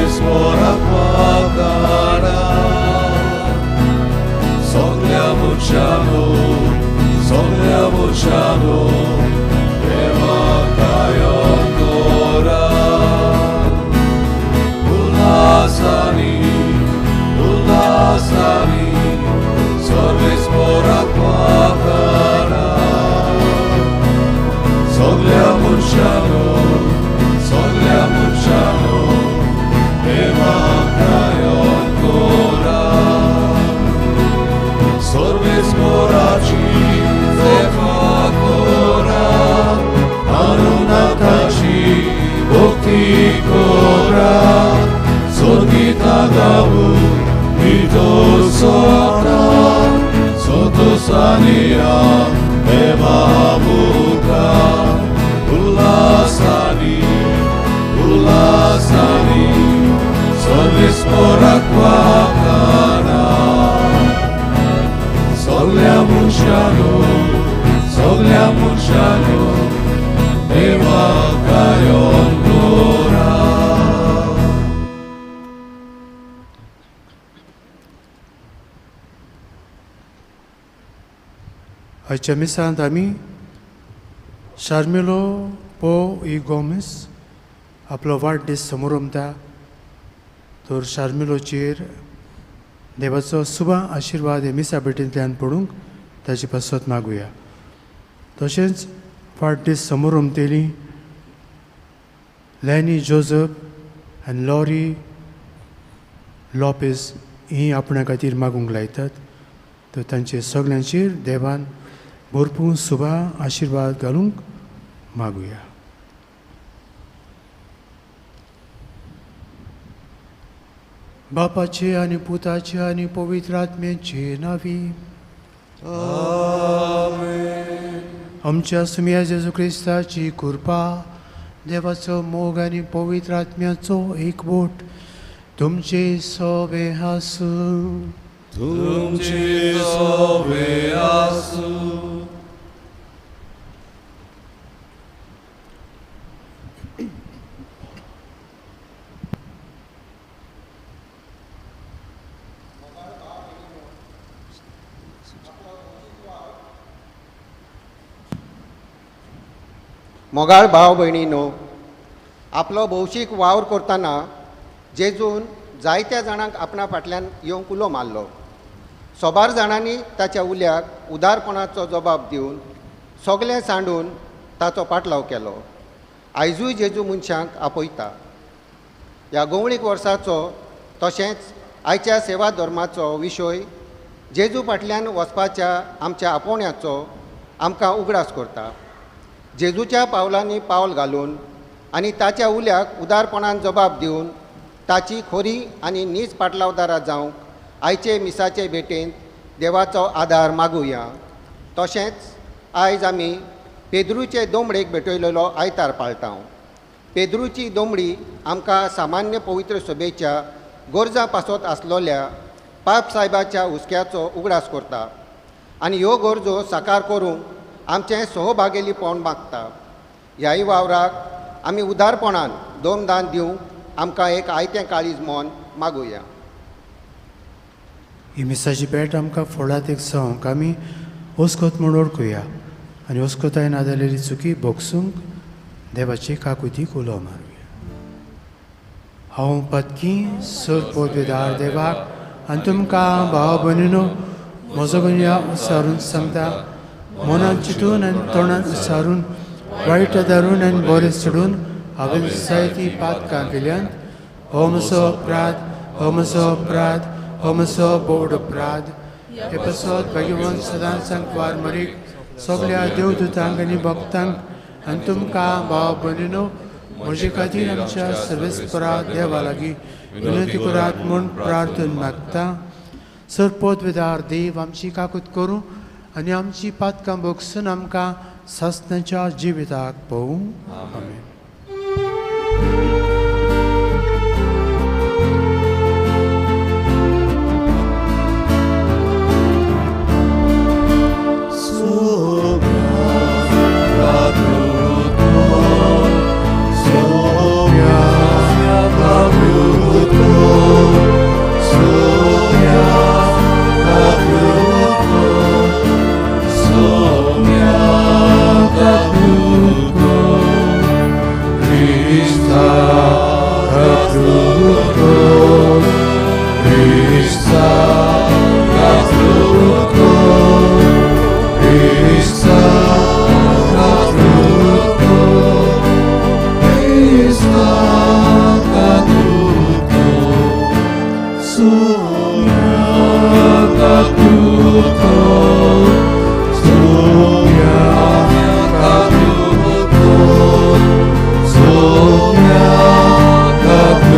सर्वेस्पराक वागाडा सगल्या मनशांनो सगल्या मनशांनो देवाक गायन करा उल्हासानी उल्हासानी सर्वेस्पराक वागाडा सगल्या मनशांनो सगल्या मनशांनो देवाक गायन करा सर्वेस्पराची सेवा करा अरुणाथाची भक्ती करा संगीता गाऊन नितोसता संतोषानिया देवा मुखार उल्हासानी उल्हासानी सर्वेस्पराक वागाडा सगल्या मनशांनो सगल्या मनशांनो देवाक गायन करा. आयच्या मिसांत आमी शार्मिलो पो ई गोमेस आपलो वाडदीस समारंभता तर शार्मिलोचेर देवाचो सुबा आशिर्वाद हे मिसा भेटींतल्यान पडूंक ताची पासत मागुया. तशेंच वाडदीस समारंभतेली लॅनी जोजफ आनी लॉरी लोपेस ही आपणा खातीर मागूंक लायतात तर तांचे सगल्यांचेर देवान भरपूर सुबा आशिर्वाद घालूंक मागुया. बापाचे आनी पुताचे आनी पवित्र आत्म्याचे नांवी आमेन. आमच्या सुम्या जेजू क्रिस्ताची कृपा, देवाचो मोग आनी पवित्र आत्म्याचो एकवट तुमचे सोबे आसूं. तुमचे सोबे आसूं. मोगाळ भाव भयणीनो, आपलो भौशीक वावर करतना जेजून जायत्या जाणांक आपणा फाटल्यान येवंक उलो मारलो. सोबार जाणांनी ताच्या उल्याक उदारपणाचो जबाब दिवन सगलें सांडून ताचो पाटलाव केलो. आयजूय जेजू मनशांक आपयता. ह्या गोवणीक वर्साचो तशेंच आयच्या सेवा धर्माचो विशय जेजू फाटल्यान वचपाच्या आमच्या आपोवण्याचो आमकां उगडास करता. जेजूच्या पावलांनी पावल घालून आनी ताच्या उल्याक उदारपणान जबाब दिवन ताची खोरी आनी नीज पाटलावदारां जावंक आयचे मिसाचे भेटेंत देवाचो आदार मागुया. तशेंच आयज आमी पेद्रूचे दोमडेक भेटयलेलो आयतार पाळटा. पेद्रूची दोमडी आमकां सामान्य पवित्र सभेच्या गरजां पासत आसलोल्या पाप सायबाच्या हुस्क्याचो उगडास करता आनी ह्यो गरजो साकार करूंक आमचें सहभागेलीपण मागता. ह्याय वावराक आमी उदारपणान दोमदान दिवंक आमकां एक आयतें काळीज मन मागुया. ही मिसाची भेट आमकां फोडात एक संवक आमी ओस्कोत म्हूण वळखुया आनी ओस्कोतायन आदारलेली चुकी भोगसूंक देवाची काकुतीक उलो मारुया. हांव पदकी सर पोदवेदार देवाक आनी तुमकां भाव भयणीनो म्हजो गुन्यांव उच्चारून सांगता. मनान चिंतून आनी तोंडान उच्चारून वायट धरून आनी बरें सोडून हांवें जायतीं पातकां केल्यांत. हो म्हजो अपराध, हो म्हजो अपराध, हो म्हजो बोड अपराध. हे पासत भाग्यवंत सदांच सांकवार मरीक सगल्या देवदूतांक आनी भक्तांक आनी तुमकां भाव भयणीनो म्हजे खातीर आमच्या सर्वेस्परा देवा लागीं विनंती करात म्हूण प्रार्थना मागता. सर पदवेदार देव आमची काकूत करूं आनी आमची पातकां भोगसून आमकां सासणाच्या जिविताक पळोवं. आमेन. Sophia,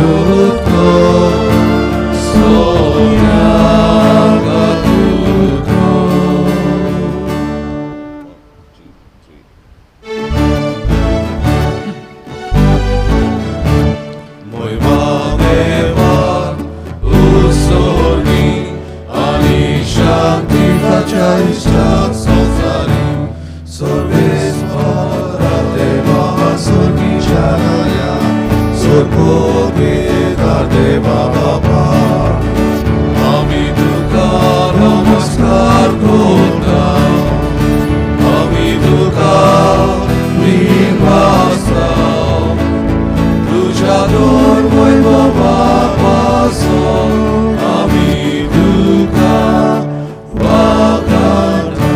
काकूत कर सोम्या काकूत कर. मोयमा देवाक उसोनी आनी शांती ताच्या इश्टाक संवसारी सर्वेस्परा देवा स्वर्गीच्या राया स्वर्गोपेदार देवा बाबा आमी तुका नमस्कार करता आमी तुका निवासा तुझ्या दोन वैभवा पासून आमी तुका वागाता.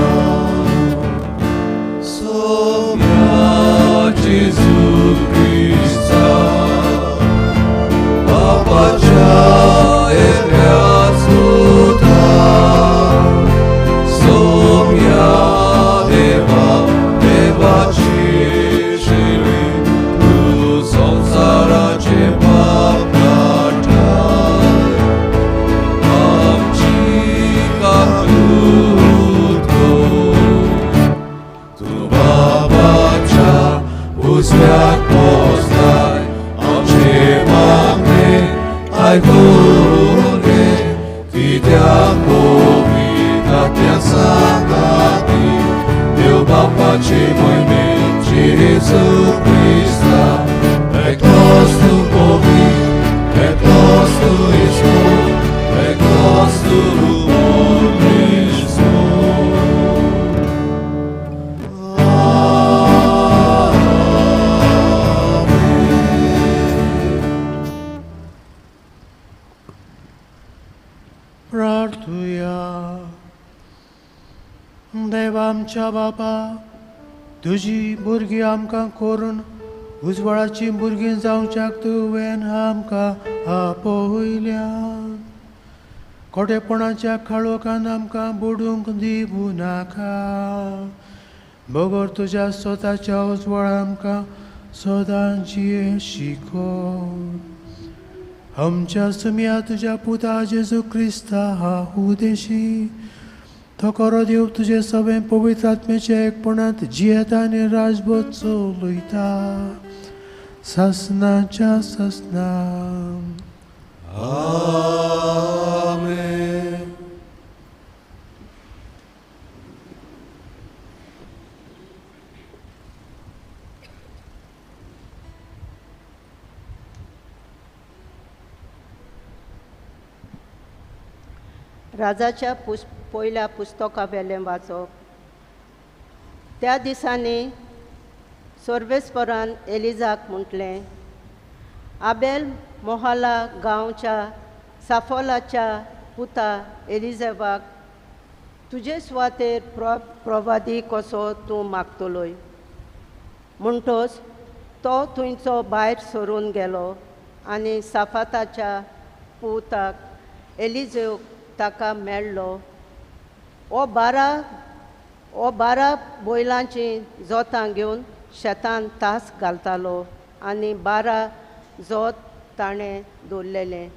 सोम्या जेजू क्रिस्ता बापाच्या एकल्याच पुता सोम्या देवा देवाची शिरी तूं संवसाराचे पाप काडटाय आमची काकूत कर. तूं बाबाच्या उजव्याक बसलाय आमचे मागणे आयकून घे कित्याक पवित्र आत्म्या सांगाती देव बापाचे मोहिमेन जेजू क्रिस्ता एकलोच तूं पवित्र एकलोच तूं इश्कोर एकलोच तूं परमेश्वर. प्रार्थुया. देवा आमच्या बापा, तुजी भुरगीं आमकां करून उजवाडाची भुरगीं जावच्याक तुवें आमकां आपयल्या. खोटेपणाच्या काळोखान आमकां बुडूंक दिवूं नाका, बगर तुज्या स्वताच्या उजवाडा आमकां सदां जिये शिकोव. आमच्या सुम्या तुज्या पुता जेजू क्रिस्ता हा उदेशी तो खरो देव तुजे सगळे पवित्र आत्म्याच्या एकपणांत जियेता आनी राजभर चलयता सासनाच्या सासना. आमेन. राजाच्या पयल्या पुस्तकावेलें वाचप. त्या दिसांनी सर्वेस्परान एलिजाक म्हटलें, आबेल मोहाला गांवच्या साफोलाच्या पुता एलिजेवाक तुजे सुवातेर प्रवादी कसो तूं मागतलोय. म्हणटोच तो थंयचो भायर सरून गेलो आनी साफाताच्या पुताक एलिजेवक ताका मेळ्ळो. ओ बारा बैलांचीं जोतां घेवन शेतान तास घालतालो आनी 12 जोत ताणें दवरलेलें.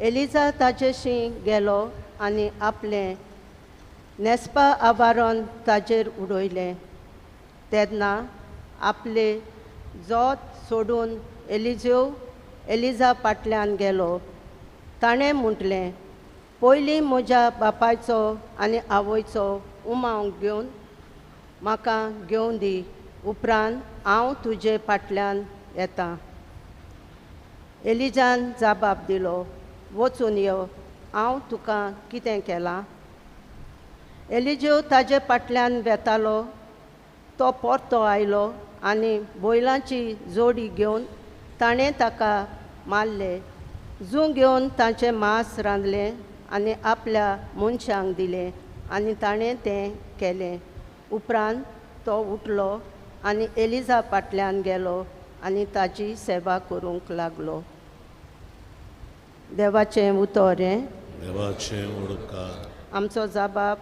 एलिजा ताचेशी गेलो आनी आपलें न्हेसपा आवारण ताजेर उडयलें. तेन्ना आपले जोत सोडून एलिजेव एलिजा फाटल्यान गेलो. ताणें म्हटलें, पयलीं म्हज्या बापायचो आनी आवयचो उमाव घेवन म्हाका घेवन दी, उपरांत हांव तुजे फाटल्यान येता. एलिजान जाबाब दिलो, वचून यो, हांव तुका कितें केलां. एलिजेव ताजे फाटल्यान वेतालो. तो परतो आयलो आनी बैलांची जोडी घेवन ताणें ताका मारले. जूं घेवन ताचें मांस रांदलें आनी आपल्या मनशांक दिलें आनी ताणें तें केलें. उपरांत तो उठलो आनी एलिजा फाटल्यान गेलो आनी ताची सेवा करूंक लागलो. देवाचें उतर हें. देवाचें उपकार. आमचो जबाब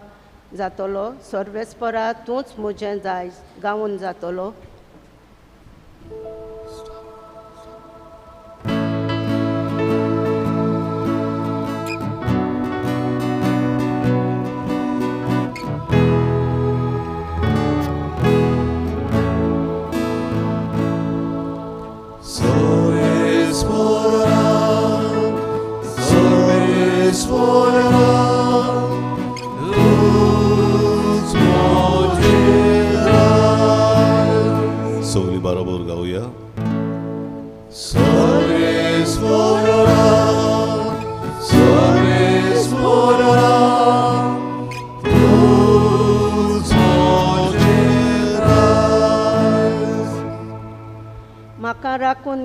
जातलो, सर्वेस्परा तूंच म्हजें जाय गावून जातलो.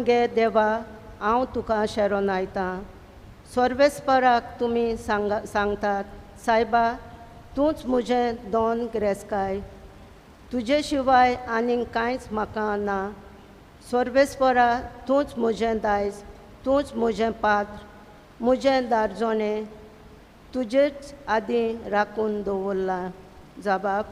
गे देवा, हांव तुका शरणायतां. सर्वेस्पराक तुमी सांगतात, सायबा तूंच म्हजें दोन ग्रेसकाय, तुजे शिवाय आनीक कांयच म्हाका ना. सर्वेस्परा तूंच म्हजें दायज, तूंच म्हजें पात्र, म्हजें दारजोणें तुजेच आदीं राखून दवरलां. जबाब.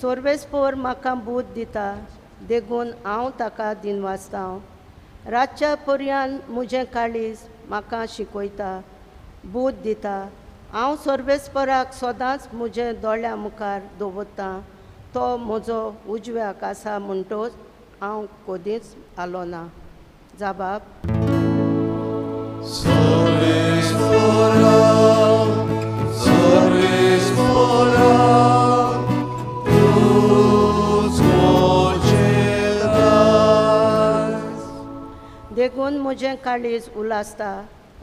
सर्वेस्पोर म्हाका बूद दिता, देखून हांव ताका दिनवासतां. रातच्या पर्यान म्हजें काळीज म्हाका शिकयता, बूद दिता. हांव सर्वेस्पराक सदांच म्हजे दोळ्या मुखार दवरतां. तो म्हजो उजव्याक आसा म्हणटोच हांव कदींच आलो ना. जबाब. देखून म्हजें काळीज उलासता,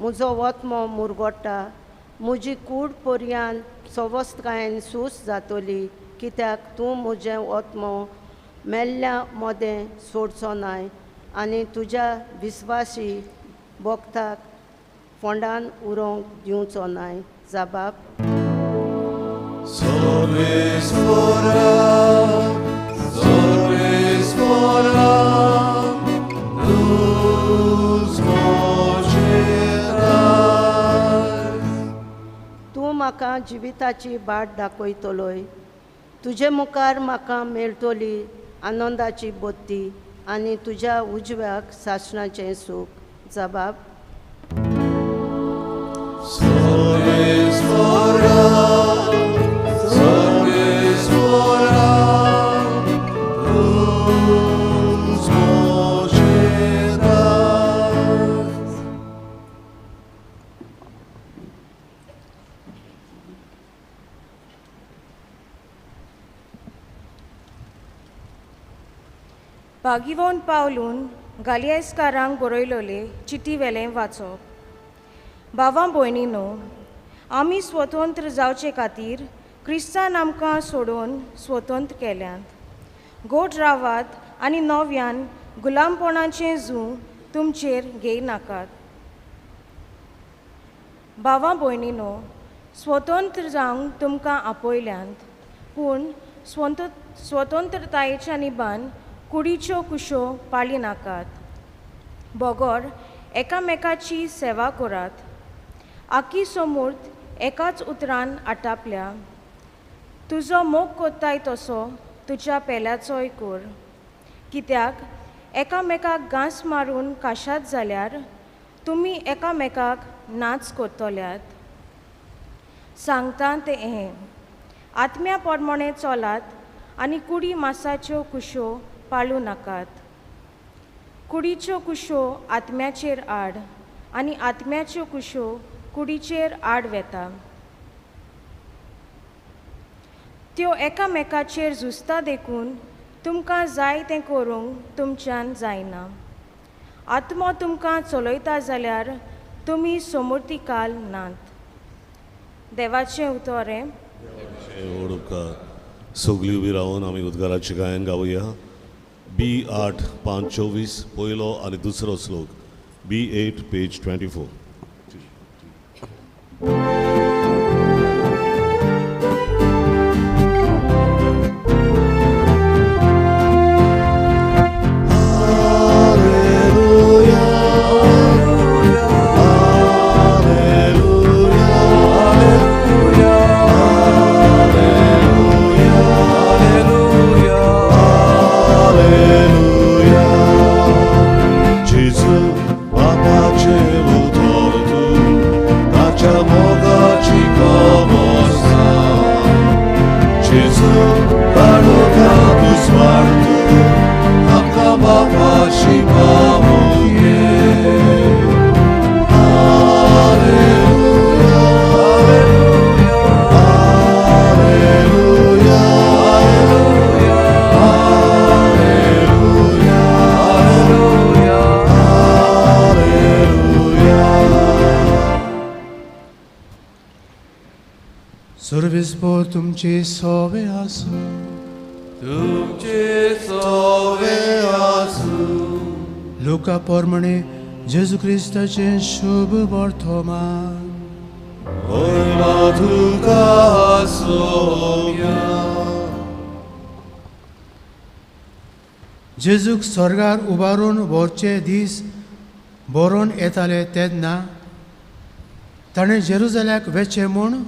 म्हजो वत्मो मुरगोट्टा, म्हजी कूड पर्यान सवस्तकायेन सूस जातली, कित्याक तूं म्हजें वत्मो मेल्ल्या मदें सोडचो नाय आनी तुज्या विस्वासी भक्ताक फोंडान उरोवंक दिवचो नाय. जबाब. तूं म्हाका जिविताची बाट दाखयतलोय, तुजे मुखार म्हाका मेळटली आनंदाची बत्ती आनी तुज्या उजव्याक सासणाचें सूख. जबाब. भागिवोन पावलून गालियसकारांक बरयलोले चिटी वेलें वाचप. भावां भयणीनो, आमी स्वतंत्र जावचे खातीर क्रिस्तान आमकां सोडून स्वतंत्र केल्यात. गोड रावात आनी नव्यान गुलामपणाचें जूं तुमचेर घेयनाकात. भावां भयणीनो, स्वतंत्र जावंक तुमकां आपयल्यांत, पूण स्वतंत्रतायेच्या निबान कुडीच्यो कुश्यो पाळी नाकात, बगर एकामेकाची सेवा करात. आकी सोमूर्त एकाच उतरान आटापल्या, तुजो मोग कोत्ताय तसो तुज्या पेल्याचोय कोर. कित्याक एकामेकाक घांस मारून काशात जाल्यार तुमी एकामेकाक नाच करतल्यात. सांगता तें हें, आत्म्या प्रमाणे चलात आनी कुडी मासाच्यो कुश्यो पाळूं नाकात. कुडीच्यो कुश्यो आत्म्याचेर आड आनी आत्म्याच्यो कुश्यो कुडीचेर आड वेता. त्यो एकामेकाचेर झुजता, देखून तुमकां जाय तें करूंक तुमच्यान जायना. आत्मो तुमकां चलयता जाल्यार तुमी समूर्तिकाल नात. देवाचें उतर हें. सगळीं उबी रावन आमी उद्गाराचें गायन गावया. बी 8 5 24 पयलो आनी दुसरो श्लोक. बी 8 पेज 24. Papa, सर्विसभर तुमचे सोवे आसूं. तुमचे सोवे आसूं. लुका प्रमाणे जेजू क्रिस्ताचें शुभ वर्तमान. होयमा तुका सोम्या. जेजूक स्वर्गार उबारून व्हरचे दीस बरोवन येताले तेन्ना ताणें जेरुजाल्याक वचचें म्हूण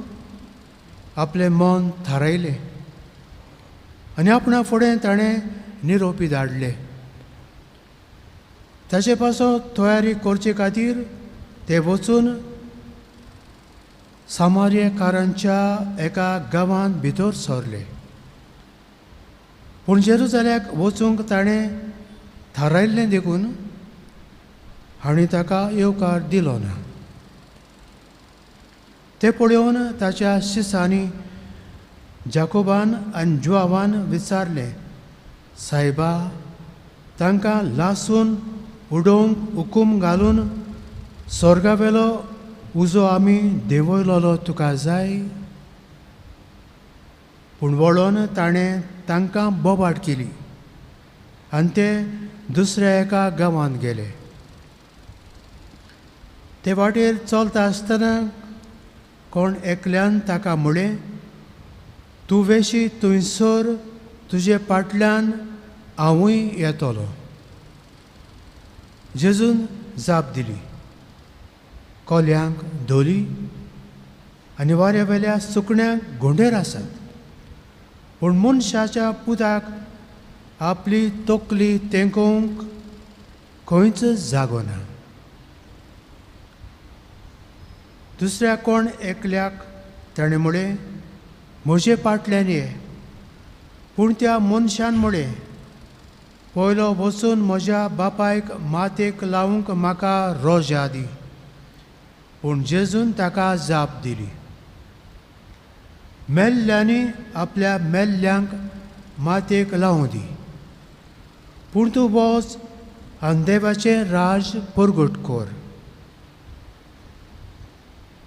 आपलें मन थारायलें आनी आपणा फुडें ताणें निरोपी धाडले. ताचे पासत तयारी करचे खातीर ते वचून सामार्यकारांच्या एका गांवांत भितर सरले. पूण जेरुजाल्याक वचूंक ताणें थारायल्लें देखून हांणी ताका येवकार दिलो ना. ते पळोवन ताच्या शिसांनी जाकोबान आनी जुआवान विचारलें, सायबा, तांकां लासून उडोवंक हुकूम घालून स्वर्गावेलो उजो आमी देंवयलोलो तुका जाय? पूण वळोन ताणें तांकां बोबाट केली आनी ते दुसऱ्या एका गांवांत गेले. ते वाटेर चलता आसतना कोण एकल्यान ताका म्हळें, तूं वेशी थंयसर तुजे फाटल्यान हांवूय येतलो. जेजून जाप दिली, कोल्यांक धोली आनी वाऱ्या वेल्या सुकण्यांक घोंडेर आसात, पूण मनशाच्या पुताक आपली तकली तेंकोवंक खंयच जागो ना. दुसऱ्या कोण एकल्याक ताणें म्हळें, म्हजे फाटल्यान ये. पूण त्या मनशान म्हळें, पयलो वचून म्हज्या बापायक मातयेक लावंक म्हाका रोजा दी. पूण जेजून ताका जाप दिली, मेल्ल्यांनी आपल्या मेल्ल्यांक मातयेक लावूं दी, पूण तूं वच आनी देवाचें राज परगट कर.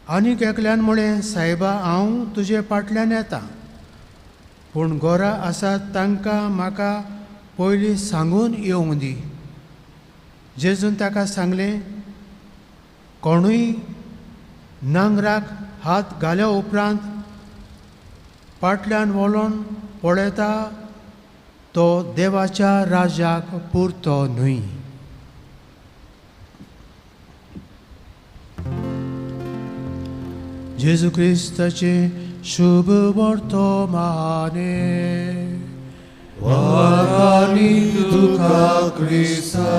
आनीक एकल्यान म्हळें, सायबा, हांव तुजे फाटल्यान येता, पूण गोरा आसात तांकां म्हाका पयलीं सांगून येवंक दी. जेजून ताका सांगलें, कोणूय नांगराक हात घाल्या उपरांत फाटल्यान वळोन पळयता तो देवाच्या राजाक पुरतो न्हय. जेजू क्रिस्ताचें शुभ वर्तमाने. वागानी तुका क्रिस्ता.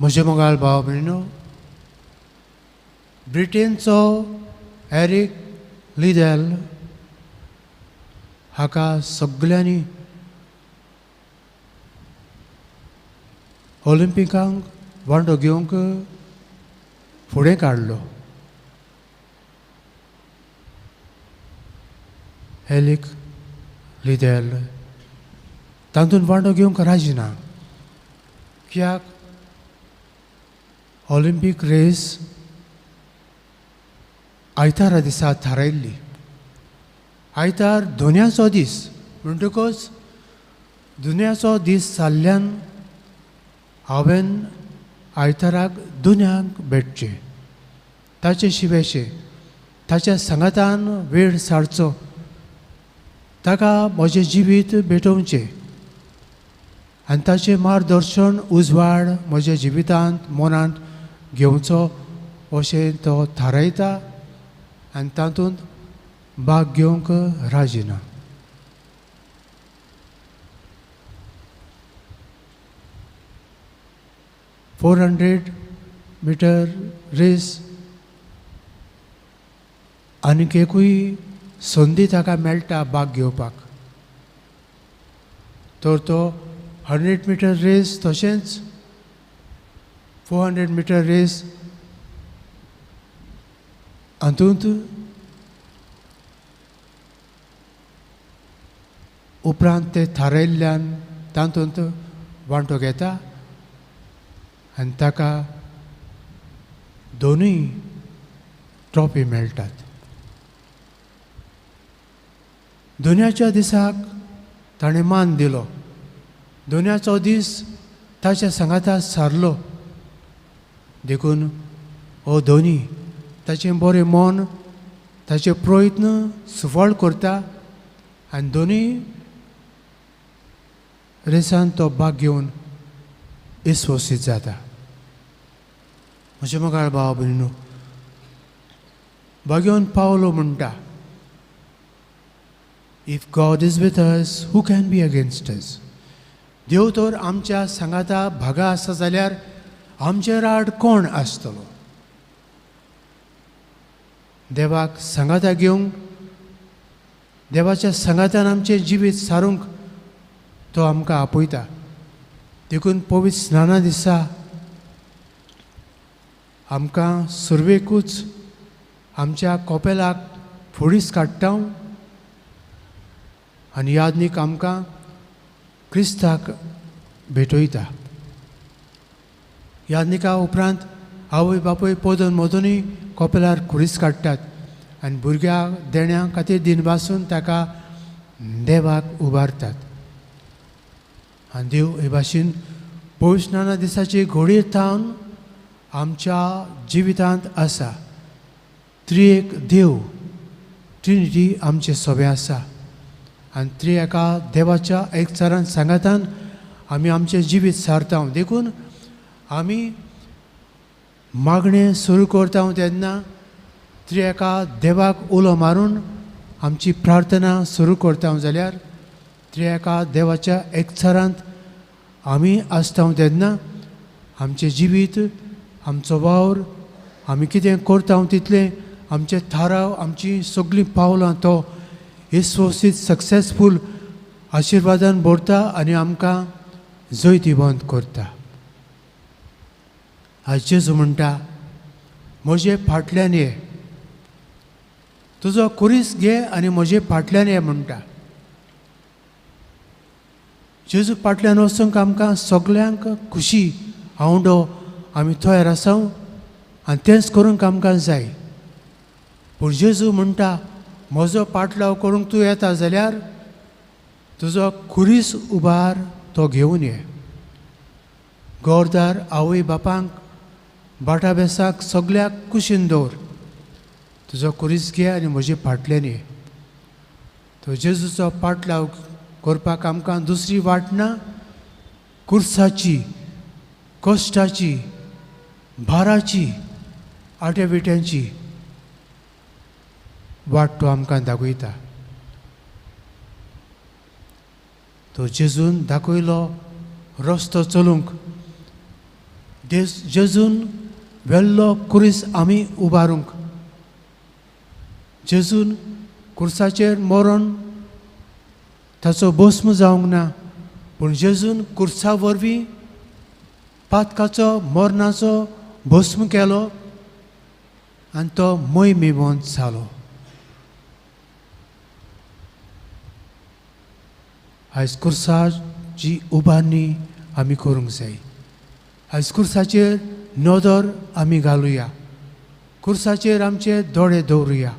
म्हजे मोगाळ भाव भयणो, ब्रिटेनचो एरिक लिदेल हाका सगल्यांनी ऑलिंपिकांक वांटो घेवंक फुडें काडलो. एरिक लिदेल तातूंत वांटो घेवंक राजी ना, कित्याक ऑलिंपीक रेस आयतारा दिसा थारायल्ली. आयतार धुन्याचो दीस म्हणटकच धुन्याचो दीस जाल्ल्यान हांवें आयताराक दुन्याक भेटचें, ताचे शिवेशें, ताच्या सांगातान वेळ सारचो, ताका म्हजें जिवीत भेटोवचें आनी ताचें मार्गदर्शन उजवाड म्हज्या जिवितांत मनांत घेवचो अशें तो थारायता आनी तातूंत भाग घेवंक राजी ना. 400 मिटर रेस आनीक एकूय संदी ताका मेळटा भाग घेवपाक, तर तो 100 मिटर रेस तशेंच 400 मिटर रेस हातूंत उपरांत ते थारायल्ल्यान तातूंत वांटो घेता आनी ताका दोनूय ट्रॉफी मेळटात. दोनयाच्या दिसाक ताणें मान दिलो. दोनयाचो दीस ताच्या सांगाता सारलो. देखून हो धोनी ताचें बरें मन ताचे प्रयत्न सुफळ करता आनी दोनूय रेसान तो भाग घेवन येसस्वी जाता. म्हजे मोगाळ भाव भयणीनो, भाग्योन पावलो म्हणटा, If God is with us, who can be against us? देव तर आमच्या सांगाता भागा आसा जाल्यार आमचेर आड कोण आसतलो? देवाक सांगाता घेवंक, देवाच्या सांगातान आमचें जिवीत सारूंक तो आमकां आपयता. देखून पवित्र स्नाना दिसा आमकां सुरवेकूच आमच्या कोपेलाक फुडीस काडटा आनी यादनीक आमकां क्रिस्ताक भेटयता. यादनिका उपरांत आवय बापूय पोदून मदुनूय कोपेलार खुरीस काडटात आनी भुरग्याक देण्या खातीर दिनवासून ताका देवाक उबारतात. आनी देव हे भाशेन पवित्र स्नाना दिसाची घोडी थावन आमच्या जिवितांत आसा. त्रिएक देव, ट्रिनिटी आमचे सोबें आसा आनी त्रिएका देवाच्या एकचारान सांगातान आमी आमचें जिवीत सारता. देखून आमी मागणें सुरू करता तेन्ना त्रिएका देवाक उलो मारून आमची प्रार्थना सुरू करता जाल्यार त्रिएका देवाच्या एकचारांत आमी आसता तेन्ना आमचें जिवीत, आमचो वावर, आमी कितें करता तितलें आमचे थाराव, आमची सगळीं पावलां तो येसस्वी सक्सेसफूल आशिर्वादान भरता आनी आमकां जैतिवंत करता. आज जेजू म्हणटा, म्हजे फाटल्यान ये, तुजो खुरीस घे आनी म्हजे फाटल्यान ये म्हणटा. जेजू फाटल्यान वचूंक आमकां सगल्यांक खुशी आवडो आमी तयार आसा आनी तेंच करूंक आमकां जाय. पूण जेजू म्हणटा, म्हजो पाटलाव करूंक तूं येता जाल्यार तुजो खुरीस उबार तो घेवन ये. गोरदार आवय बापांक बाटाबेसाक सगल्याक कुशीन दवर, तुजो खुरीस घे आनी म्हजे फाटल्यान ये. तो जेजूचो पाटलाव करपाक आमकां दुसरी वाट ना, कुर्साची, कश्टाची, भाराची, आट्या विट्यांची वाट तो आमकां दाखयता. तो जेजून दाखयलो रस्तो चलूंक, जेजून व्हेल्लो कुरीस आमी उबारूंक, जेजून कुर्साचेर मरोन ताचो भस्म जावंक ना, पूण जेजून कुर्सा वरवीं पातकाचो मरणाचो भस्म केलो आनी तो मोहिमेवंत जालो. आयज कुर्साची उबारणी आमी करूंक जाय. आयज कुर्साचेर नदर आमी घालुया, कुर्साचेर आमचे दोळे दवरुया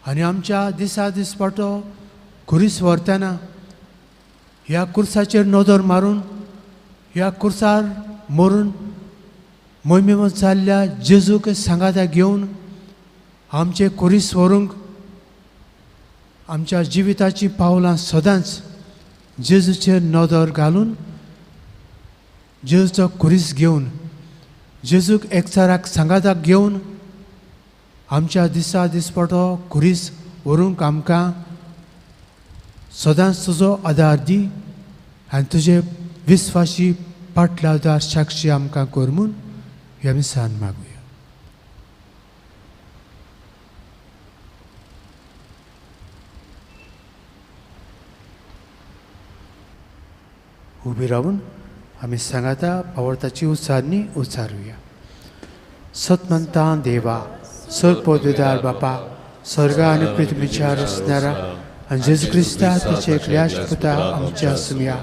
आनी आमच्या दिसा दिसपाटो खुरीस व्हरतना ह्या कुर्साचेर नदर मारून ह्या कुर्सार मरून मोहिमेवंत जाल्ल्या जेजूक सांगाता घेवन आमचे खुरीस व्हरूंक आमच्या जिविताचीं पावलां सदांच जेजूचेर नदर घालून जेजूचो खुरीस घेवन जेजूक एकचाराक सांगाताक घेवन आमच्या दिसा दिसपटो खुरीस व्हरूंक आमकां सदांच तुजो आदार दी आनी तुजे विस्वाशी पाटलावदार साक्षी आमकां कर म्हूण ह्या मिसान मागुया. उबी रावन आमी सांगाता पावर्ताची उच्चारणी उच्चारुया. सतमंता देवा, सर पदवीदार बापा, स्वर्गा आनी पृथ्वीच्या रचणारा आनी जेजू क्रिस्ता तिचे एकल्याच पुता आमच्या सुमया,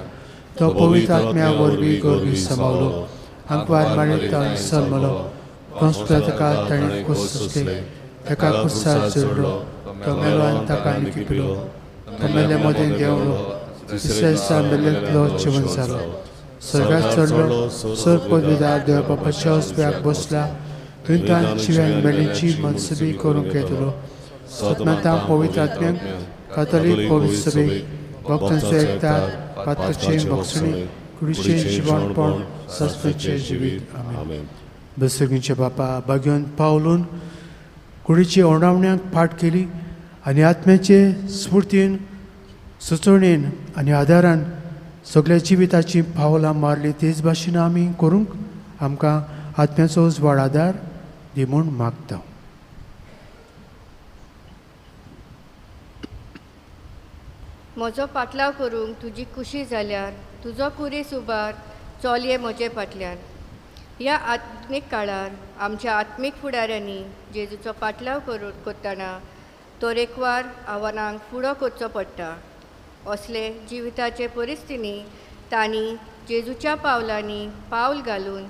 तो पवित्र आत्म्या वरवीं गोरवी समावलो, आंकवार मारीत सलमलो, कंसका ताणें खोस सोंसले, ताका खुर्सार चडलो, तो मेलो आनी ताका निकिपिलो, तो मेल्ले मदें देंवलो, तिसऱ्या दिसा मेल्लेंतलो जिवन जालो, स्वर्गात चडलो, सर पदवीदार देव बापाच्या उजव्याक बसला, थंय ताण जिव्यान मेल्यांची मनसुबी करूंक येतलो. सतमाता पवित्र आत्म्यांक कातोलीक पवित्र सभेक भक्तांचो एकता, पातकाचें भोगसणी, कुडीचें जिवणपण, सस्तेचें जिवीत. आमेन. बसगींचे बापा, बागेवन पावलून कुडीचे ओंडावण्याक फाट केली आनी आत्म्याचे स्फुर्तीन, सुचोवणेन आनी आदारान सगळ्या जिविताची पावलां मारली, तेच भाशेन आमी करूंक आमकां आत्म्याचो उजवाड आदार दी म्हूण मागता. म्हजो पाटलाव करूंक तुजी खुशी जाल्यार तुजो कुरीस उबार चलये म्हजे फाटल्यान. ह्या आत्मीक काळार आमच्या आत्मीक फुडाऱ्यांनी जेजूचो पाटलाव करतना तरेकवार आव्हानांक फुडो करचो पडटा. असले जिविताचे परिस्थितींनी तांणी जेजूच्या पावलांनी पावल घालून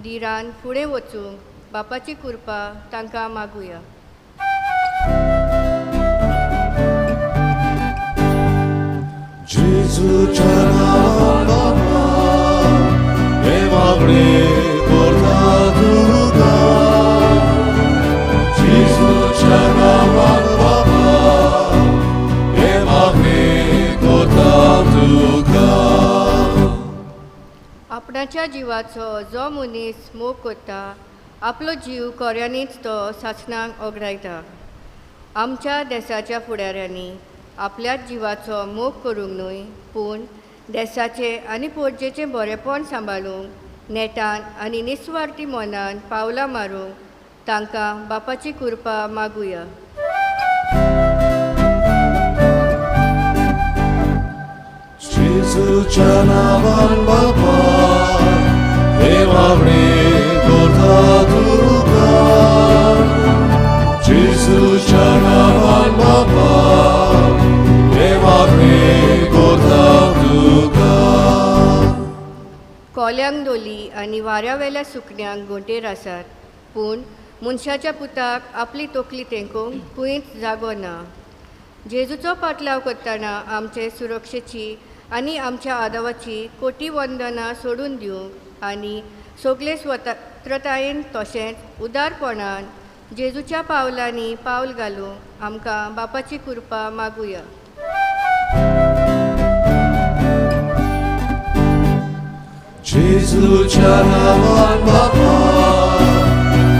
धिरान फुडें वचूंक बापाची कृपा तांकां मागुया. जेजूच्या नांवान बापा, हे मागणें करता तुका. जेजूच्या नांवान बापा, हे मागणें करता तुका. आपणाच्या जिवाचो जो मनीस मोग करता आपलो जीव कोऱ्यांनीच तो सासणाक ओगडायता. आमच्या देसाच्या फुडाऱ्यांनी आपल्याच जिवाचो मोग करूंक न्हय, पूण देसाचें आनी पोरजेचें बरेपण सांबाळूंक नेटान आनी निस्वार्थी मनान पावलां मारूंक तांकां बापाची कृपा मागुया. जेजूच्या नांवान बापा, हे मागणें करता तुका. जेजूच्या नांवान बापा, हे मागणें करता तुका. कोल्यांक दोली आनी वाऱ्यावेल्या सुकण्यांक घोंटेर आसात, पूण मनशाच्या पुताक आपली तकली तेंकोवंक खंयच जागो ना. जेजूचो पाटलाव करतना आमचे सुरक्षेची आनी आमच्या आदावाची कोटी वंदना सोडून दिवंक आनी सगळे स्वतंत्रतायेन तशेंच उदारपणान जेजूच्या पावलांनी पावल घालूंक आमकां बापाची कृपा मागुया. जेजूच्या नांवान बापा,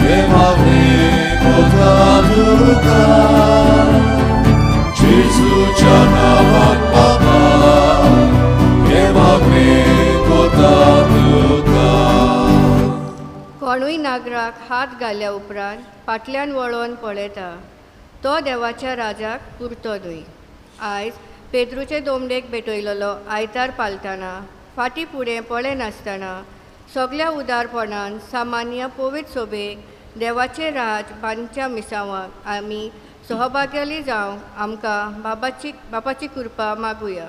हे मागणें करता तुका. जेजूच्या नांवान बापा, हे मागणें करता तुका. कोणूय नागराक हात घाल्या उपरांत फाटल्यान वळोन पळयता तो देवाच्या राजाक पुरतो न्हय. आयज पेद्रूचे दोमडेक भेटयलेलो आयतार पालतना फाटीं फुडें पळयनासतना सगल्या उदारपणान सामान्य पवित्र सोबेक देवाचें राज बांदच्या मिसांवाक आमी सहभाग्याली जावंक आमकां बापाची कृपा मागुया.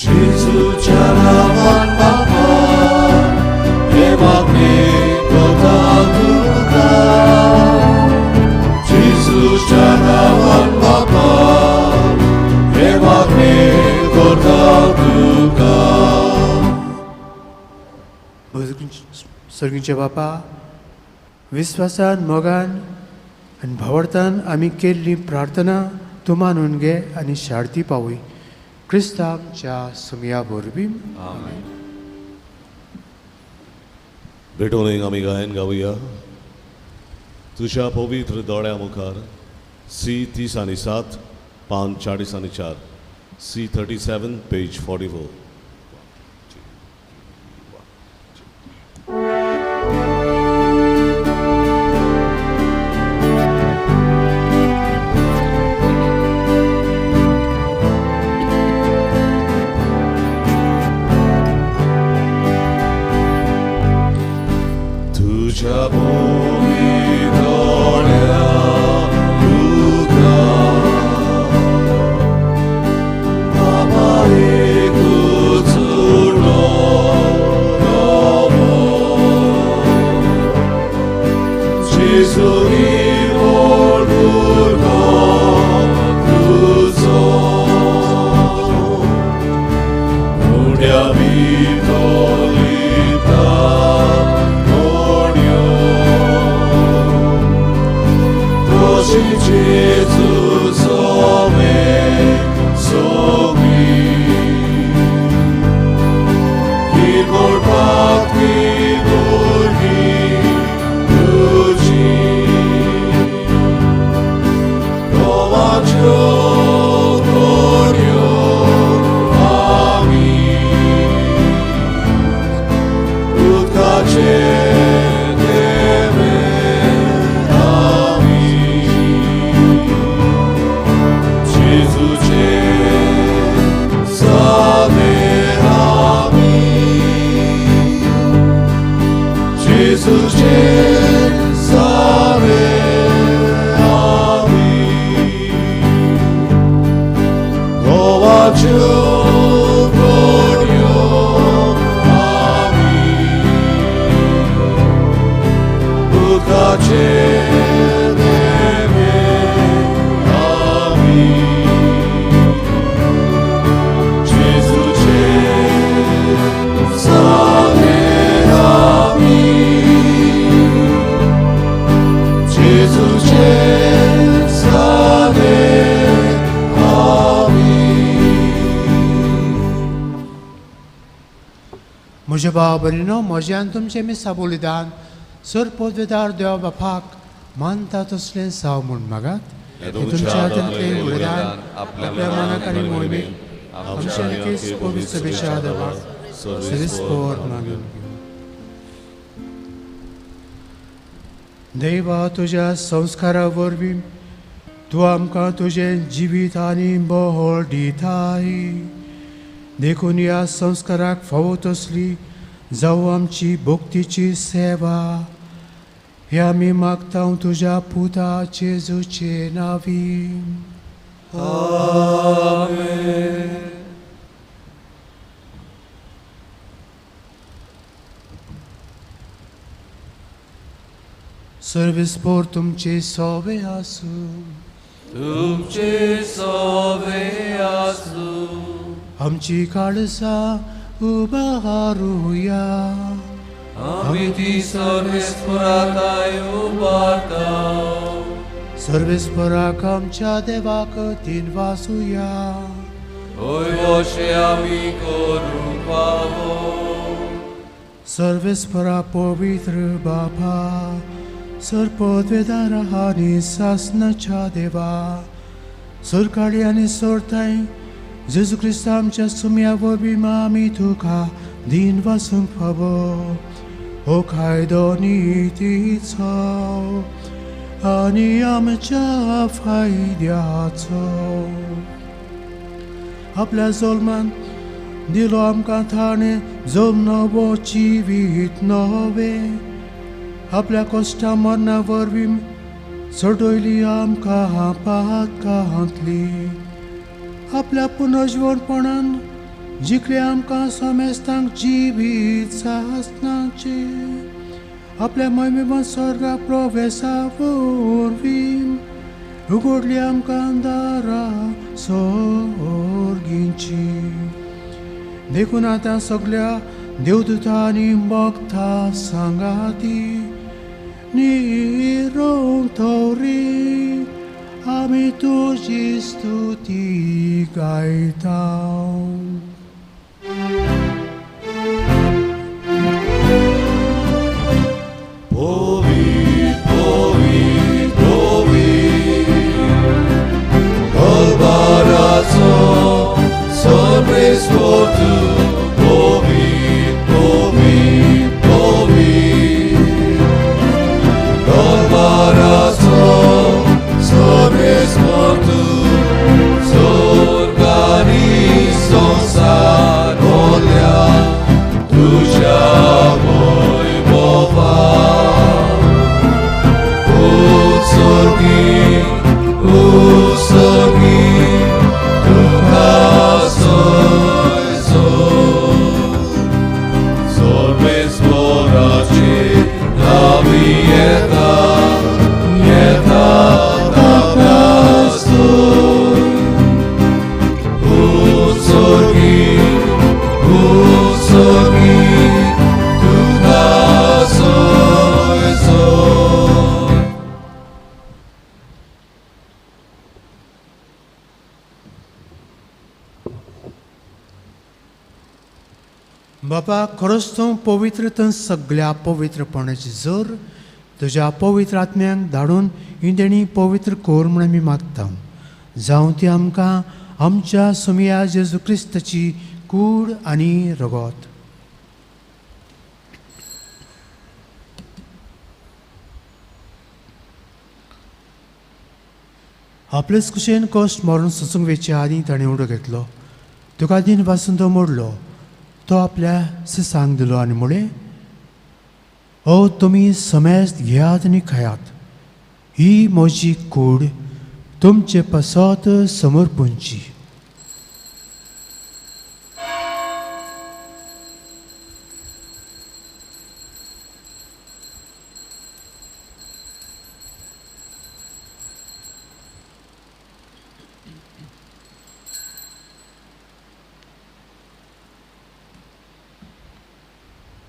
जेजूच्या नांवान बापा, हे मागणें करता तुका. जेजूच्या नांवान बापा, हे मागणें करता तुका. सर्गीचे बापा, विस्वासान, मोगान आनी भावार्थान आमी केल्ली प्रार्थना तूं मानून घे आनी शार्ती पावय. क्रिस्ताच्या सुमया वरवीं. आमेन. भेटोवन आमी गायन गावया. तुज्या पवित्र दोळ्या मुखार सी 30 आनी 7, पान 40 आनी 4, सी 37 पेज 44. तुज्या पवित्र दोळ्या मुखार बाबा एकूच उरलो नवो जेजू निवळ भुरगो तुजो उड्या भितर लिपता मोडयो तशी जेजू सोमे सोमी किरकोळ पातकी भुरगीं तुजी घोवाच्यो घोड्यो आमी उदकाचे देवे आमी जेजूचे सादे आमी जेजूचे सादे आमी घोवाच्यो घोड्यो आमी उदकाचे देवे आमी जेजूचे सादे आमी जेजूचे सादे आमी. म्हज्या भाव भयणीनो म्हजें आनी तुमचें मिसा बलिदान सर पदवेदार देवा बापाक मानता तसलें जावं म्हूण मागात. हें हें तुमच्या हातांतलें बलिदान आपल्या मनाक आनी मोहिमेक आमच्या नक्कीच पवित्र सभेच्या देवाक सरिस्पोर मागून घेवं. देवा तुज्या संस्कारा वरवीं तूं आमकां तुजें जिवीत आनी बळ दिताय. देखून ह्या संस्काराक फावो तसली जावं आमची भक्तीची सेवा हे आमी मागता तुज्या पुता जेजूचे नांवी. सर्वेस्पोर तुमचे सोवे आसूं. तुमचे सोवे आसूं. आमची काळजां उबारुया. आमी ती सर्वेस्पोराताय उबारता. सर्वेस्पोराक आमच्या देवाक तीन वासुया. होय वशे आमी करूंक फावो. सर्वेस्पोरा पवित्र बापा सरपदवेदार आनी सासनाच्या देवा सरकाळी आनी सोरताय जेजू क्रिस्ता आमच्या सुम्या वरवीं आमी तुका दीन वासूंक फावो हो कायदो नितीचो आनी आमच्या फायद्याचो. आपल्या जल्मान दिलो आमकां ताणें जल्म नवो जिवीत नवें आपल्या कश्टा मरणा वरवीं चडयली आमकां पातकांतली. आपल्या पुनर्जीवनपणान जिखले आमकां समेस्तांक जिवीत सासनाचें. आपल्या मोहिमेन स्वर्गा प्रवेशा वरवीं उगडली आमकां दारां सोर्गींची. देखून आतां सगल्या देवदूतांनी भक्ता सांगाती निरोंग थोरी आमी तुजी स्तुती गायता. Povi, povi, povi, Colbarazo, sorpresportu, povi, povi, povi, Colbarazo, sorpresportu, sorgani sonsa. सोगी तुका सोय सोय. बापा खरोच तूं पवित्र तूं सगळ्या पवित्रपणाची जोर तुज्या पवित्र आत्म्यांक धाडून ही देणी पवित्र कर म्हूण आमी मागता. जावं ती आमकां आमच्या सुमया जेजू क्रिस्ताची कूड आनी रगत. आपलेच कुशेन कश्ट मरून सोसूंक वेचे आदीं ताणें उडो घेतलो. तुका दिन पासून तो मोडलो. तो आपल्या सिसांक दिलो आनी म्हळें, ओ तुमी समेस्त घेयात आनी खायात, ही म्हजी कूड तुमचे पासत समर्पूंची.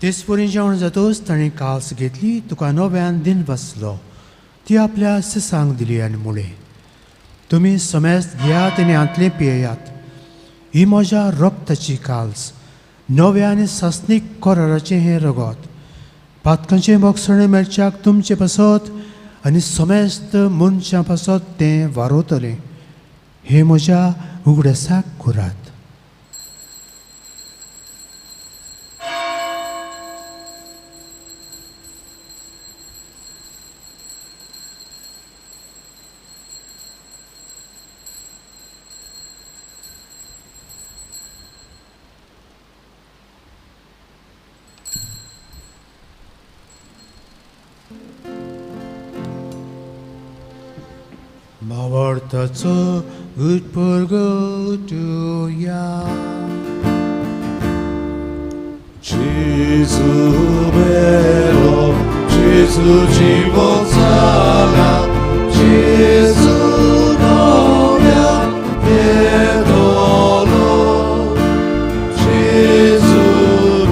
तेच परी जेवण जातच ताणें काल्स घेतली, तुका नव्यान दिन बसलो, ती आपल्या सिसांक दिली आनी म्हळें, तुमी समेस्त घेयात आनी हांतलें पियेयात, ही म्हज्या रक्ताची काल्स, नव्या आनी सासणीक कराराचें हें रगत, पातकांचें भोगसणें मेळच्याक तुमचे पासत आनी समेस्त मनशां पासत तें वारोवतलें. हें म्हज्या उगडासाक करात. भावार्थाचो उत्पर्गतुया. Gesù vero, Gesù जीवन जाला, Gesù नव्यान येतलो, Gesù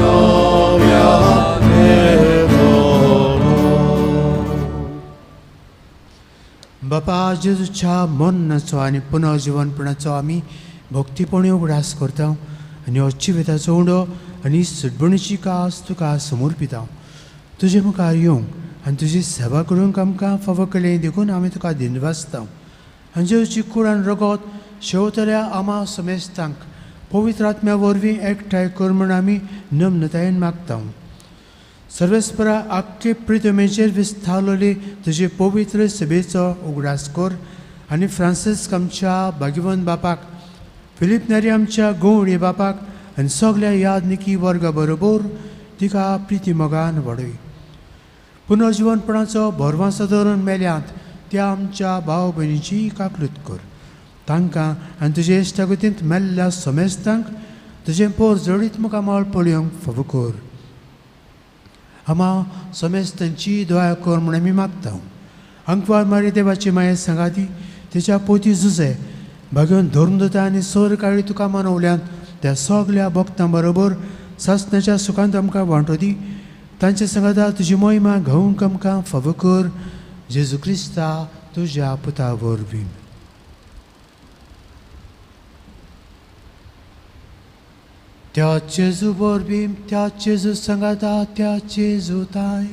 नव्यान येतलो. बापा जेजूच्या मरणाचो आनी पुनर्जिवनपणाचो आमी भक्तीपणी उगडास करता आनी हो जिविताचो उंडो आनी सुटबणीची कास तुका समर्पिता. तुजे मुखार येवंक आनी तुजी सेवा करूंक आमकां फावो केलें देखून आमी तुका दिनवासता. आनी जेजूची कूड आनी रगत शेवतल्या आमा समेस्तांक पवित्र आत्म्या वरवीं एकठांय कर म्हूण आमी नम्रतायेन मागता. सर्वेस्परा आख्खे प्रितमेचेर विस्तारलेली तुजे पवित्र सभेचो उगडास कर आनी फ्रांसिस्क आमच्या भाग्यवंत बापाक, फिलीप नेरी आमच्या गवळी बापाक आनी सगल्या यादनिकी वर्गा बरोबर तिका प्रिती मोगान वाडय. पुनर्जिवनपणाचो भरवांसो धरून मेल्यांत त्या आमच्या भाव भयणीची काकलूत कर. तांकां आनी तुजे इश्टागतींत मेल्ल्या समेस्तांक तुजें पोर जडीत मुखामळ पळोवंक फावो कर. आमा समेस्तांची दया कर म्हूण आमी मागता. अंकवार मारी देवाची माये सांगाती तिच्या पोती जुजे भाग्योन धर्मदूता आनी सोर काळी तुका मानवल्यान त्या सगल्या भक्तां बरोबर सासणाच्या सुखांत आमकां वांटो दी. तांचे सांगाता तुजी मोहिमा घेवंक आमकां फावो कर. जेजू क्रिस्ता तुज्या पुता वरवीं. त्या जेजू वरवीं, त्या जेजू सांगाता, त्या जेजू ताय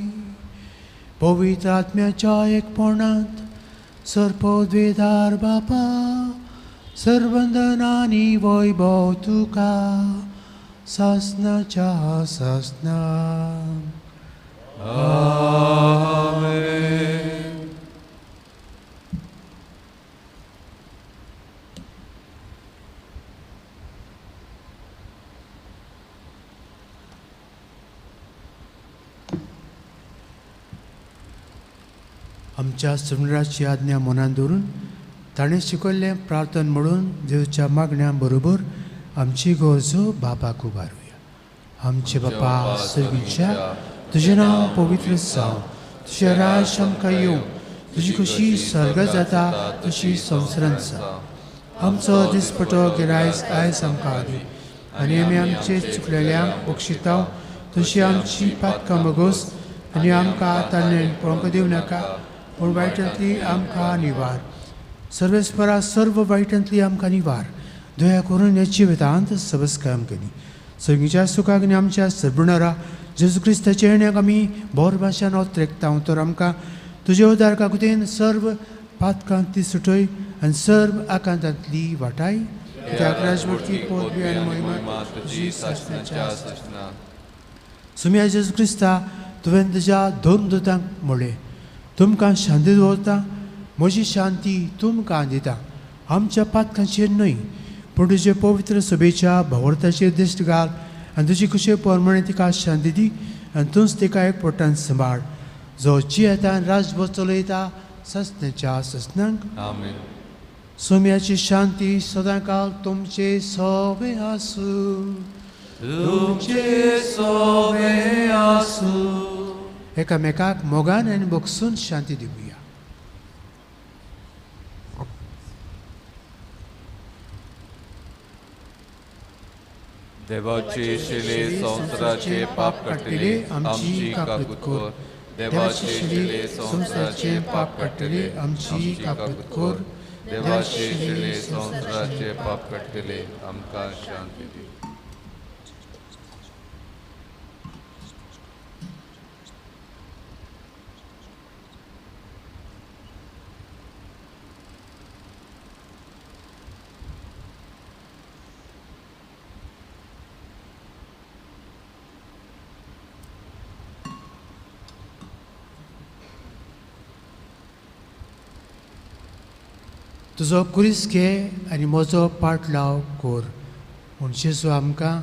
पवित्र आत्म्याच्या एकपणांत सर्पद्वेदार बापा सर्वंदनानी वैभव तुका सासनाच्या सासना. आमेन. आमच्या सुमराची आज्ञा मनान दवरून ताणें शिकयल्लें प्रार्थन म्हणून देवच्या मागण्या बरोबर आमची गरजो बापाक उबारुया. आमचे बापा सर्गीच्या, तुजें नांव पवित्र जावं, तुजें राज आमकां येवं, तुजी खुशी सर्ग जाता तशी संवसारांत जावं. आमचो दिसपटो गिरायस आयज आमकां दी आनी आमी आमचे चुकलेल्यांक बक्षिता तशी आमची पातकां मगोस आनी आमकां ताणें पळोवंक दिवं नाका पूण वायटांतली आमकां निवार. सर्वेस्परा सर्व वायटांतली आमकां निवार. दया करून ह्या जिवितांत सबस कायम केली सगळींच्या सुखाक आनी आमच्या सर्बुणारा जेजू क्रिस्ताच्या येण्याक आमी बोर भाशेन ओत्रेकता तर आमकां तुजे उदार काकुतेन सर्व पातकांतली सुटय आनी सर्व आकांतांतली वाटाय. राजवटी पदवी आनी महिमा तुजी सासणाच्या सासणा. सुम्या जेजू क्रिस्ता तुवें तुज्या दोन दुतांक म्हणलें तुमकां शांती दवरता म्हजी शांती तुमकां दिता. आमच्या पातकांचेर न्हय पूण तुजे पवित्र सभेच्या भावार्थाचेर दिश्ट घाल आनी तुजी खुशे प्रमाणे तिका शांती दी आनी तूंच तिका एक पोटान सांबाळ जो जियेता आनी राजभर चलयता ससण्याच्या ससणांक. आमेन. सोम्याची शांती सदांकाल तुमचे सोबे आसूं. तुमचे सोबे आसूं. एकामेकाक मोगान आनी बगसून शांती दिवया. देवाचे शिले संवसाराचे पाप काडटले आमची काकूत कर. देवाचे शिले संवसाराचे पाप काडटले आमची काकूत कर. देवाचे शिले संवसाराचे पाप काडटले आमकां शांती दी. तुजो कुरीस घे आनी म्हजो पाटलाव कोर. म्हूण जेजू आमकां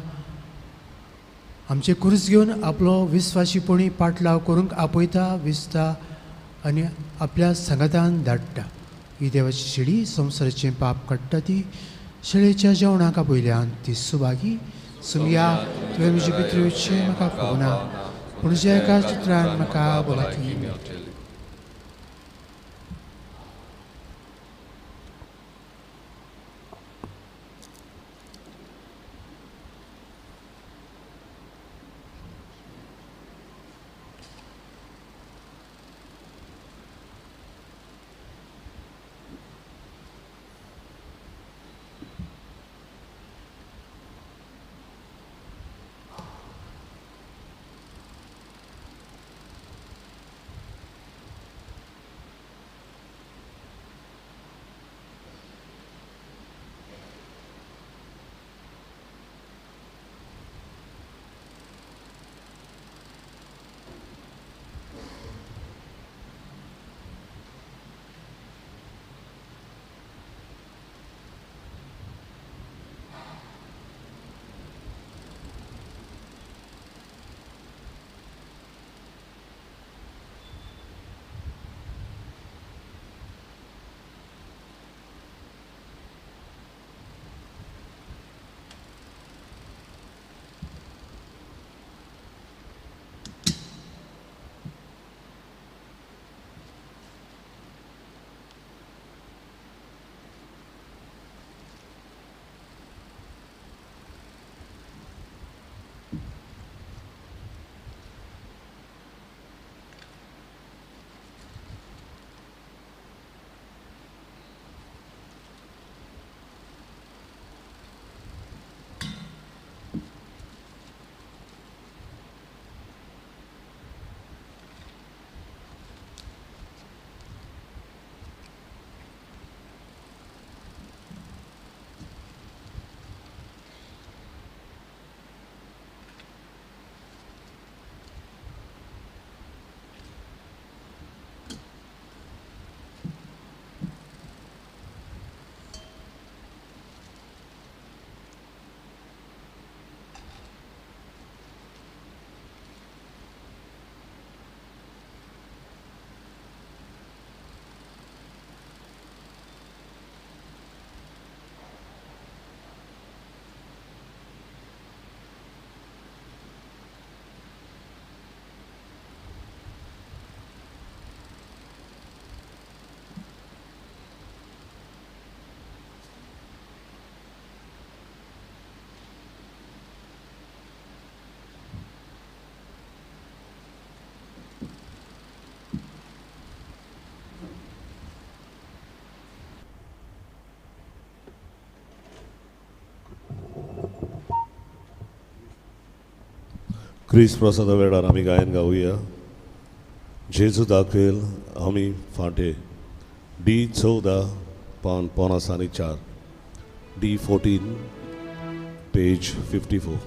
आमचे कुरीस घेवन आपलो विस्वाशीपणी पाटलाव करूंक आपयता, विसता आनी आपल्या सांगातान धाडटा. ही देवाची शेळी संवसाराचें पाप काडटा ती शेळेच्या जेवणाक आपयल्यान ती सुभागी. सुमया तुवें म्हजे भितर येवचें म्हाका पळोवना पूण तुज्या एका चित्रान म्हाका भलायकी मेळटली. क्रिस्त प्रसादा वेळार आमी गायन गावया. जेजू दाखयल आमी फांटे डी 14 पान 54, डी 14 पेज 54.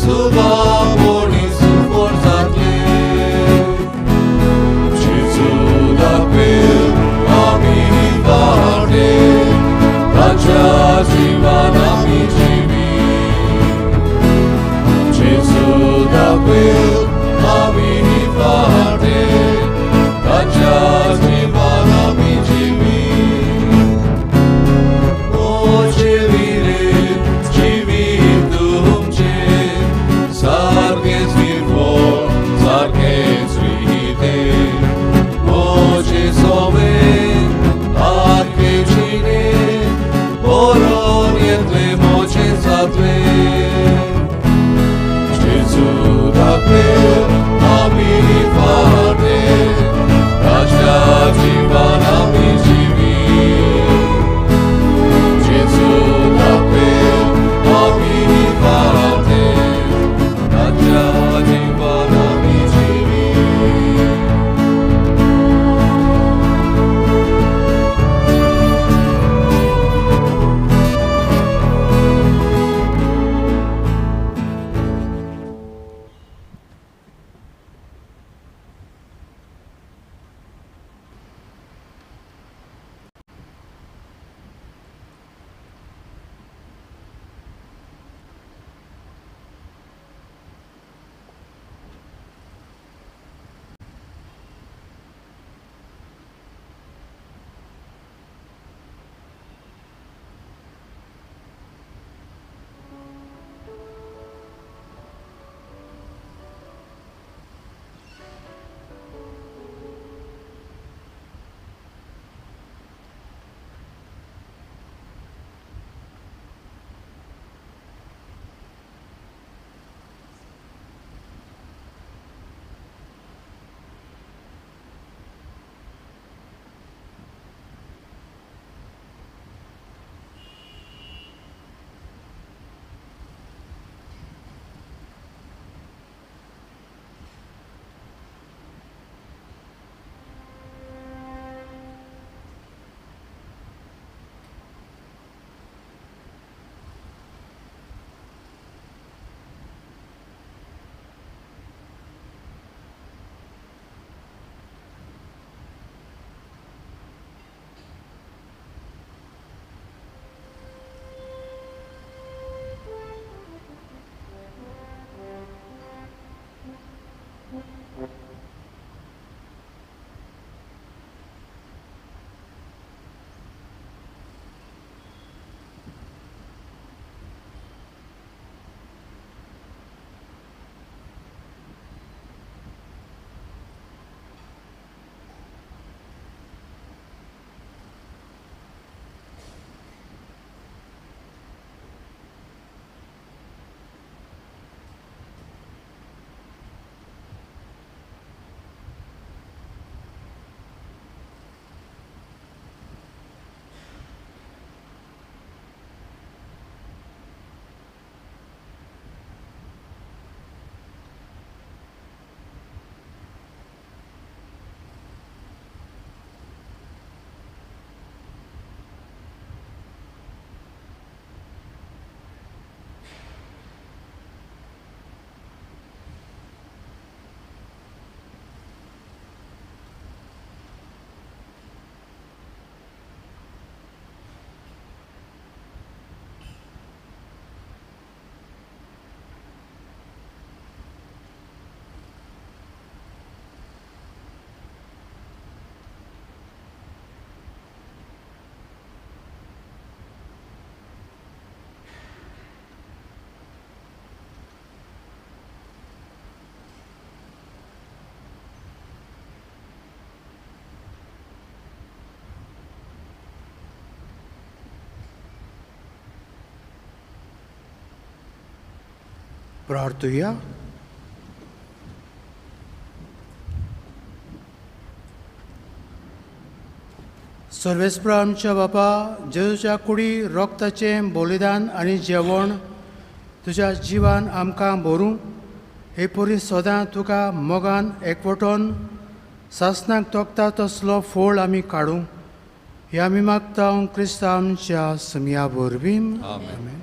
Subha. प्रार्थुया. सर्वेस्प्रा आमच्या बापा, जेजूच्या कुडी रोगताचें बलिदान आनी जेवण तुज्या जिवान आमकां भरूं हे परी सदां तुका मोगान एकवटोन सासनाक तोखता तसलो फोळ आमी काडूं हे आमी मागता क्रिस्तांव आमच्या समिया वरवीं. आमेन.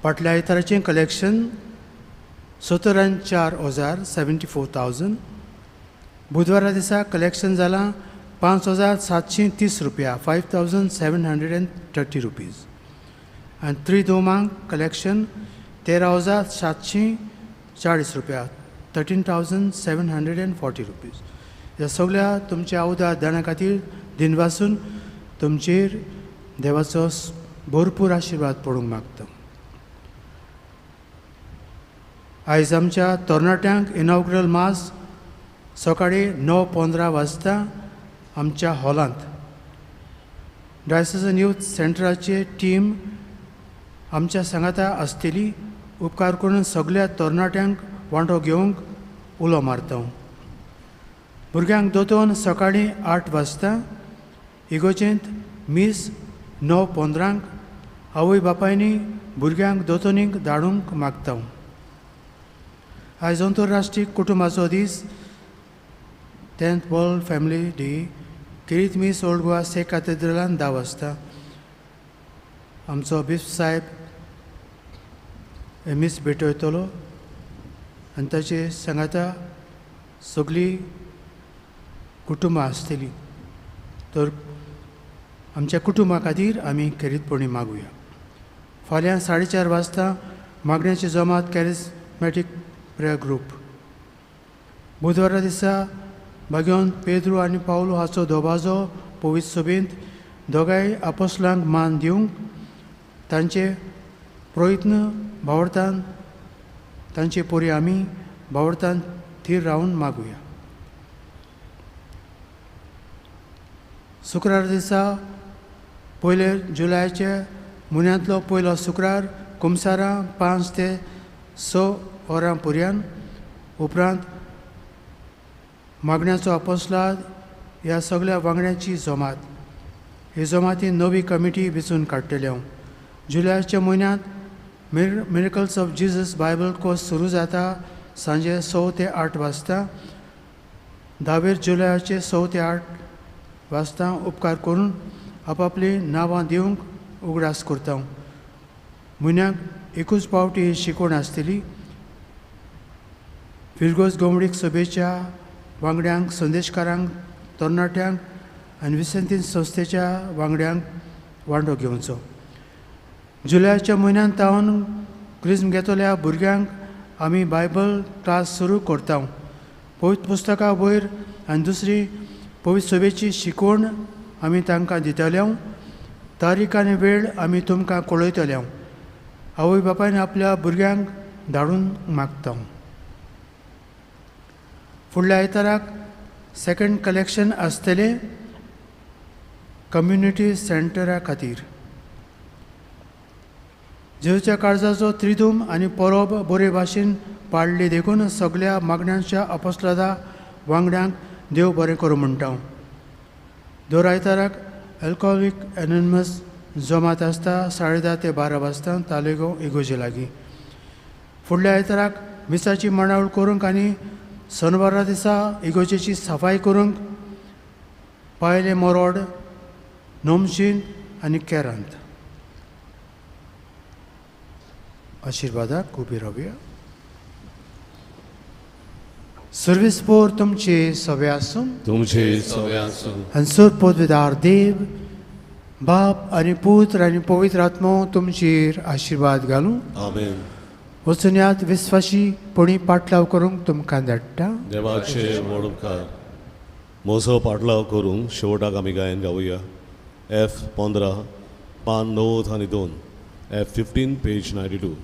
फाटल्या आयताराचें कलेक्शन 74,000 74,000. बुधवारा दिसा कलेक्शन जालां 5,730 रुपया 5,730 रुपीज. आनी त्रिदोमांक कलेक्शन 13,740 रुपया 13,740 रुपीज. ह्या सगळ्या तुमच्या उदार दाना खातीर दिनवासून तुमचेर देवाचो भरपूर आशिर्वाद पडूंक मागता. आयज आमच्या तरणाट्यांक इनॉग्रल मास सकाळीं 9:15 वाजता आमच्या हॉलांत डायसेसन यूथ सेंटराचे टीम आमच्या सांगाता आसतली. उपकार करून सगळ्या तरणाट्यांक वांटो घेवंक उलो मारता. भुरग्यांक दोतोन सकाळीं 8 वाजता इगोजेंत मीस 9:15 आवय बापायनी भुरग्यांक दोतोनीक धाडूंक मागता. आयज अंतरराष्ट्रीय कुटुंबाचो दीस 10th world family day. खेरीत मीस ओल्ड गोवा से कातेद्रलान 10 वाजता. आमचो बिस्प साहेब मीस भेटयतलो आनी ताचे सांगाता सगळीं कुटुंबां आसतलीं. तर आमच्या कुटुंबा खातीर आमी खेरीतपणी मागुया. फाल्यां 4:30 वाजता मागण्याची जमात कॅरिस्मॅटीक प्रेयर ग्रूप. बुधवारा दिसा भाग्योन पेद्रू आनी पावलो हाचो दोबाजो पवित्र सभेंत दोगांय आपोसलांक मान दिवंक तांचे प्रयत्न भावार्थान तांचे पोरी आमी भावार्थान थीर रावन मागुया. शुक्रार दिसा 1 जुलयाचे म्हयन्यांतलो पयलो शुक्रार कुमसारां 5 ते 6 वरां पर्यंत. उपरांत मागण्याचो आपोसलाद ह्या सगळ्या वांगड्यांची जमात. हे जमातीन नवी कमिटी वेंचून काडटले. जुलयाच्या म्हयन्यांत miracles of Jesus Bible course सुरू जाता सांजे 6 ते 8 वाजता. 10 जुलयाचे 6 ते 8 वाजता. उपकार करून आपापलीं नांवां दिवंक उगडास करता. म्हयन्याक एकूच पावटी ही शिकवण आसतली. फिरगोज गोमडीक सभेच्या वांगड्यांक, संदेशकारांक, तरणाट्यांक आनी विसेंतीन संस्थेच्या वांगड्यांक वांटो घेवचो. जुलयाच्या म्हयन्यांत तावन क्रिज्म घेतल्या भुरग्यांक आमी बायबल क्लास सुरू करता. पवित्र पुस्तकां वयर आनी दुसरी पवित्र सभेची शिकवण आमी तांकां दितले. तारीख आनी वेळ आमी तुमकां कळयतले. आवय बापायन आपल्या भुरग्यांक धाडून मागता. फुडल्या आयताराक सेकंड कलेक्शन आसतलें कम्युनिटी सेंटरा खातीर. जेजूच्या काळजाचो त्रिदूम आनी परब बरे भाशेन पाळ्ळी देखून सगळ्या मागण्यांच्या आपोसलादा वांगड्यांक देव बरें करूं म्हणटा. दर आयताराक अल्कोहोलीक एनोनिमस जमात आसता 10:30 ते 12 वाजता तालेगांव इगोजे लागीं. फुडल्या आयताराक मिसाची मांडावळ करूंक आनी शनवारा दिसा इगोजेची सफाई करूंक पायले मोरोड, नोमशीन आनी केरांत. आशिर्वादाक उबी रावया. सर्वीस पोर तुमचे सवे आसूं, तुमचे सवे आसूं. आनी सर पदवीदार देव बाप आनी पुत्र आनी पवित्र आत्मो तुमचेर आशिर्वाद घालूं. आमेन. वचुन्यात विस्वाशी पणी पाटलाव करूंक तुमकां धाडटा. देवाचे व्हड उपकार. म्हजो पाटलाव करूंक शेवटाक आमी गायन गावया. F 15 पान 9 आनी 2. F 15 page 92.